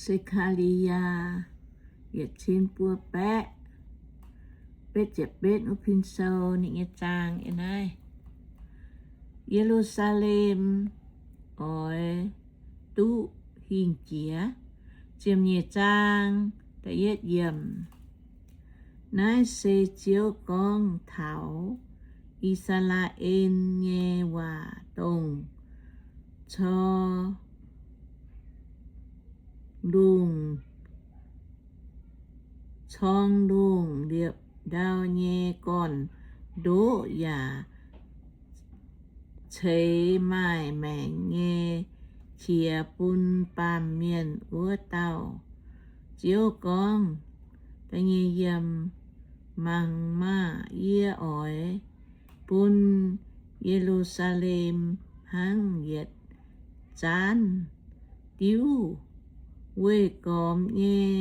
Se^kaa^li^yaa yietc cin buo baeqv betv ziepc betv wuov pin sou ninh nyei zaang ih naaiv. Ye^lu^saa^lem oix duqv hingh jiex. Ziepc nyeic zaang, da'yietv yiemc. Naaiv se Ziouv gorngv taux I^saa^laa^en nyei waac, dongh cor lungh, corng lungh liepc ndau nyei gorn-ndoqv yaac ceix maaih maengc nyei qiex bun baamh mienh wuov dauh. Ziouv gorngv, mangc maah! Yie oix bun Ye^lu^saa^lem hnangv yietc zaanv diuv. Weih gormx nyei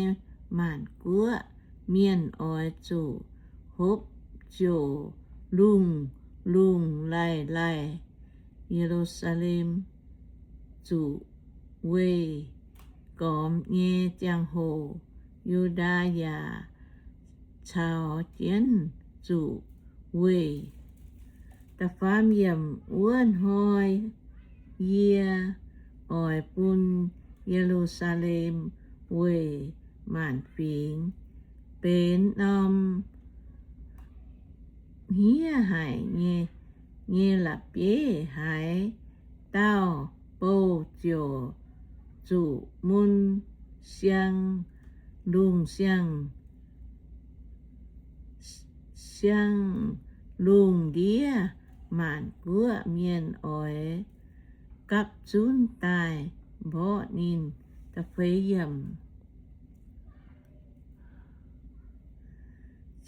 maanc guoqv mienh oix zuqc hopv ziouc lungh lungh laih laih. Ye^lu^saa^lem zuqc weih gormx nyei ziangh hoc, Yu^ndaa yaac caux jienv zuqc weih. Da'faam yiemc. Wuov hnoi yie oix bun Ye^lu^saa^lem weic maanc fingx benx norm hniev haic nyei la'bieiv. Haaix dauh bouh ziouc zuqc mun siang-lungh siang, siang-lungh ndiev. Maanc guoqv mienh oix gapv zunv daaih mborqv ninh.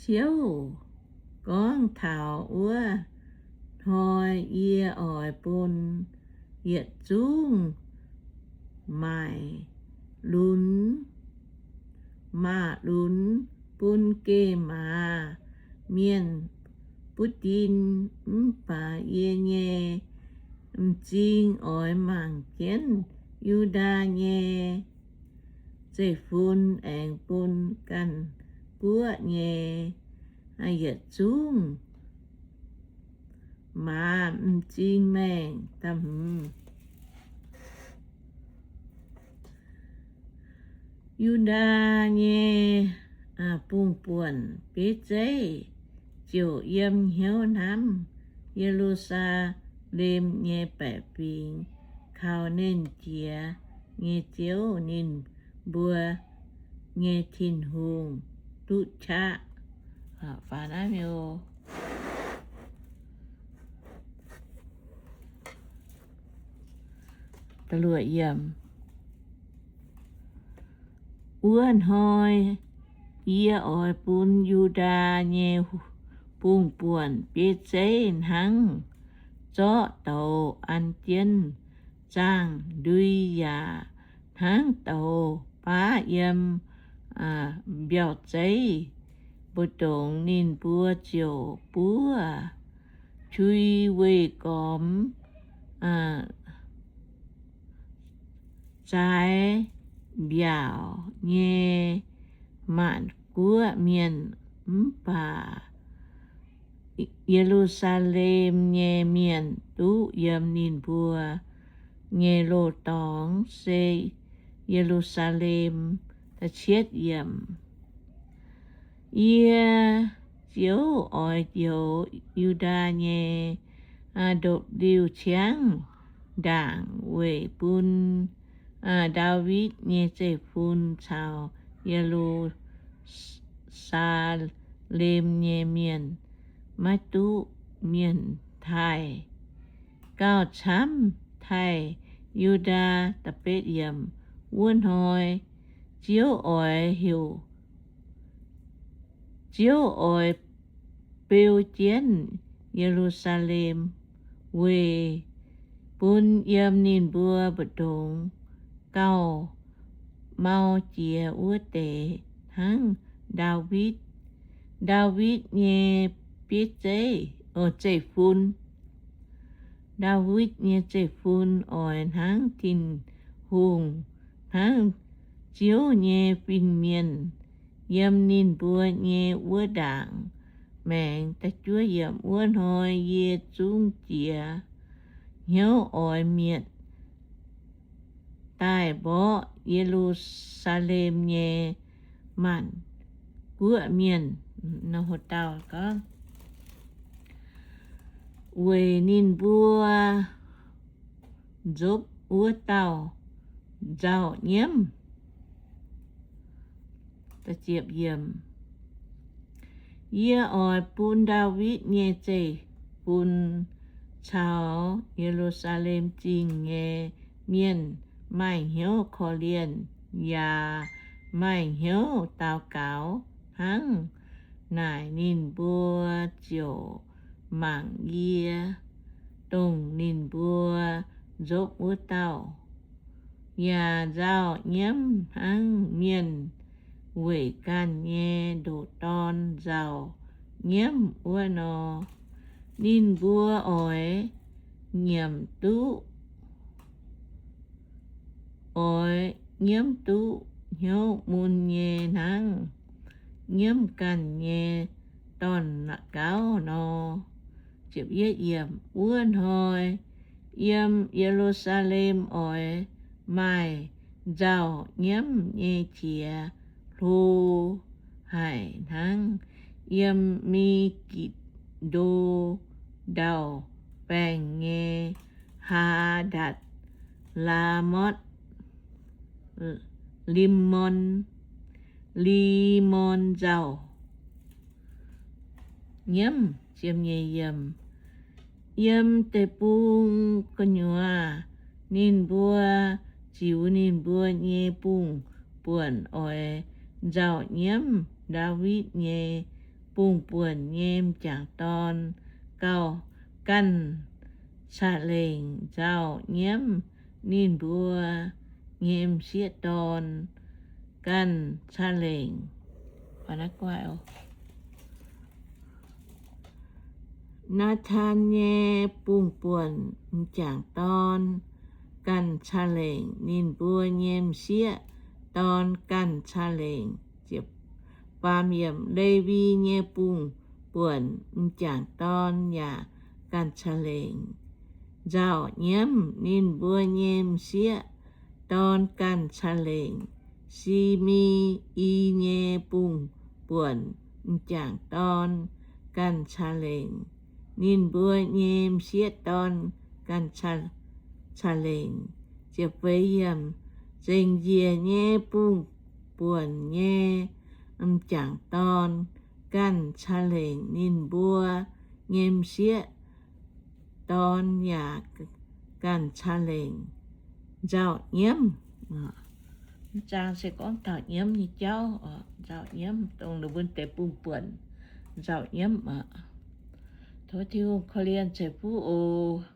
Ziouv gorngv, taux wuov hnoi yie oix bun yietc zungv maaic lunx, maah lunx bun geh maaz mienh butv din. Mv baac yie nyei m'zing oix mangc jienv Yu^ndaa nyei zeiv-fun aengx bun ganh guoqv nyei yietc zungv maaz m'zing maengh. Yu^ndaa nyei bungh buonc bieiv zeiv ziouc yiem hnyouv hnamv Ye^lu^saa^lem nyei baeqc fingx, kaux Nernh Jiex nyei Ziouv, ninh mbuo nyei Tin-Hungh, duqv qaqv. Wuov hnoi yie oix bun Yu^ndaa nyei bungh buonc bieiv zeiv hnangv zorqv douz an jienv zaangh ndui, yaac hnangv douz baav yiem mbiauh zeiv mbu'ndongx. Ninh mbuo ziouc buov qui weih gormx zaaix mbiaauc nyei maanc guoqv mienh. Mv baac Ye^lu^saa^lem nyei mienh duqv yiem ninh mbuo nyei loz-dorngx, se Ye^lu^saa^lem. Yie, Ziouv, oix njoux Yu^ndaa nyei ndopv-liuh ciangv ndaangc weic bun Ndaawitv nyei zeiv-fun caux Ye^lu^saa^lem nyei mienh, maiv duqv mienh taaih gauh camv taaih Yu^ndaa. Wuov hnoi Ziouv oix heuc, Ziouv oix beu jienv Ye^lu^saa^lem weic bun yiem ninh mbuo mbu'ndongx gauh mau jiex wuov deix hnangv Ndaawitv. Ndaawitv nyei bieiv zeiv, zeiv-fun. Ndaawitv nyei zeiv-fun oix hnangv Tin-Hungh, hnangv Ziouv nyei fin-mienh yiem ninh mbuo nyei wuov ndaangc maengx. Wuov hnoi yie zungv jiez hnyouv oix mietc daaih mborqv Ye^lu^saa^lem nyei maanc guoqv mienh. Weic ninh mbuo nzopv wuov dauh nzauh nyiemv. Yie oix bun Ndaawitv nyei zeiv-fun caux Ye^lu^saa^lem Zingh nyei mienh maaih hnyouv korv-lienh yaac maaih hnyouv daux gaux hnangv naaic, ninh mbuo ziouc mangc yie, dongh ninh mbuo nzopv wuov dauh, yaac nzauh nyiemv hnangv mienh weic ganh nyei ndoqc dorn nzauh nyiemv wuov nor. Ninh mbuo oix nyiemc duqv, oix nyiemv duqv hnyouv mun nyei hnangv nyiemv ganh nyei dorn-gauv nor. Wuov hnoi yiem Ye^lu^saa^lem oix maaih nzauh nyiemv nyei qiex hlo haic hnangv yiem Mi^gitc^ndo ndau-baengh nyei Haa^ndatc Laa^motv Lim^mon, Limorn nzauh nyiemv. Yiem deic-bung gu'nyuoz ninh mbuo ziux ninh mbuo nyei bungx-buonc oix nzauh nyiemv Ndaawitv nyei bungx-buonc nyei m'jangc dorn gauh ganh ca'lengc nzauh nyiemv ninh mbuo nyei m'sieqv dorn ganh ca'lengc. Naa^taan nyei bungx-buonc m'jangc dorn ganh ca'lengc ninh mbuo nyei m'sieqv dorn ganh ca'lengc. Lewi nyei bungx-buonc m'jangc dorn yaac ganh ca'lengc nzauh nyiemv ninh mbuo nyei m'sieqv dorn ganh ca'lengc. Si^me^i nyei bungx-buonc m'jangc dorn ganh ca'lengc ninh mbuo nyei m'sieqv dorn ganh ca'lengc. Zengc njiec nyei bungx-buonc nyei m'jangc dorn ganh ca'lengc ninh mbuo nyei m'sieqv dorn yaac ganh ca'lengc nzauh nyiemv. Mv zaang se gorngv nzauh nyiemv nyei jauv, nzauh nyiemv dongh ninh mbuo deic-bung buonc nzauh nyiemv aqv. Tov Tin-Hungh korv-lienh ceix fuqv oc.